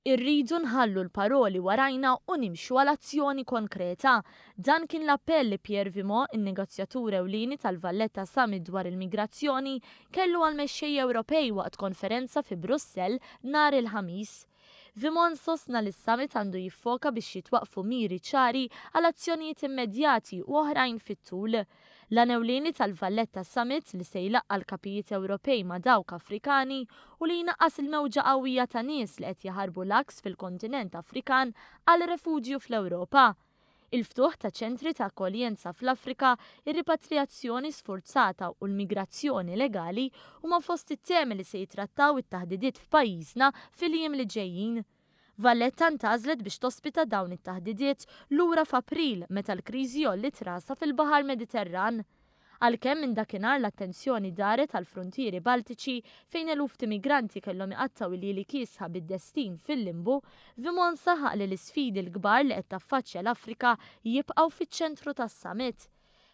Irridu nħallu l-paroli warajna u nimxu għal azzjoni konkreta. Dan kien l-appell li Pierre Vimont, in-negozjatur ewlieni tal-Valletta Summit dwar il-migrazzjoni, kellu għall-mexxejja Ewropej waqt konferenza fi Brussell nhar il-Ħamis. Vimont sostna li s-summit għandu jiffoka biex jitwaqqfu miri ċari għal azzjonijiet immedjati u oħrajn fit-tul. L-għan ewlieni tal-Valletta Summit, li se jlaqqa' l-kapijiet Ewropej ma' dawk Afrikani, hu li jnaqqas il-mewġa qawwija ta' nies li qed jaħarbu l-għaks fil-kontinent Afrikan għal refuġju fl-Ewropa. Il-ftuħ ta' ċentri ta' akkoljenza fl-Afrika, ir-ripatrijazzjoni sfurzata u l-migrazzjoni legali huma fost it-temi li se jittrattaw it-taħdidiet f'pajjiżna fil-jiem li ġejjin. Valletta ntgħażlet biex tospita dawn it-taħdidiet lura f'April meta l-kriżi għolliet rasha fil-Baħar Mediterran. Għalkemm minn dakinhar l-attenzjoni daret għall-fruntieri Baltiċi fejn eluf t'immigranti kellhom iqattgħu iljieli kiesħa bid-destin fil-limbu, Vimont saħaq li l-isfidi l-kbar li qed taffaċċja l-Afrika jibqgħu fiċ-ċentru tas-summit.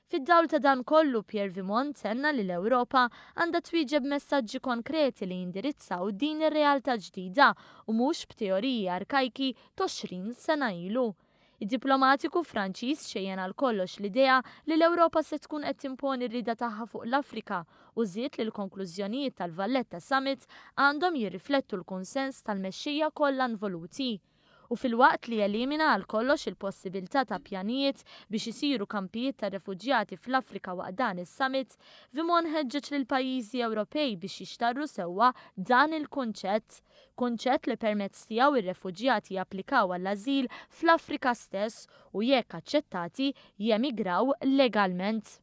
Fid-dawl ta' dan kollu, Pierre Vimont tenna li l-Ewropa għandha twieġeb b'messaġġi konkreti li jindirizzaw din ir-realtà ġdida u mhux b'teoriji arkajki t'għoxrin sena ilu. Id-diplomatiku Franċiż xejjen għal kollox l-idea li l-Ewropa se tkun qed timponi r-rieda tagħha fuq l-Afrika u żied li l-konklużjonijiet tal-Valletta Summit għandhom jirriflettu l-kunsens tal-mexxejja kollha involuti. U filwaqt li elimina għal kollox il-possibilità ta' pjanijiet biex isiru kampijiet tar-refuġjati fl-Afrika waqt dan is-summit, Vimont ħeġġeġ lill-pajjiżi Ewropej biex jixtarru sewwa dan il-kunċett. Kunċett li permezz tiegħu r-refuġjati japplikaw għall-ażil fl-Afrika stess u jekk aċċettati, jemigraw legalment.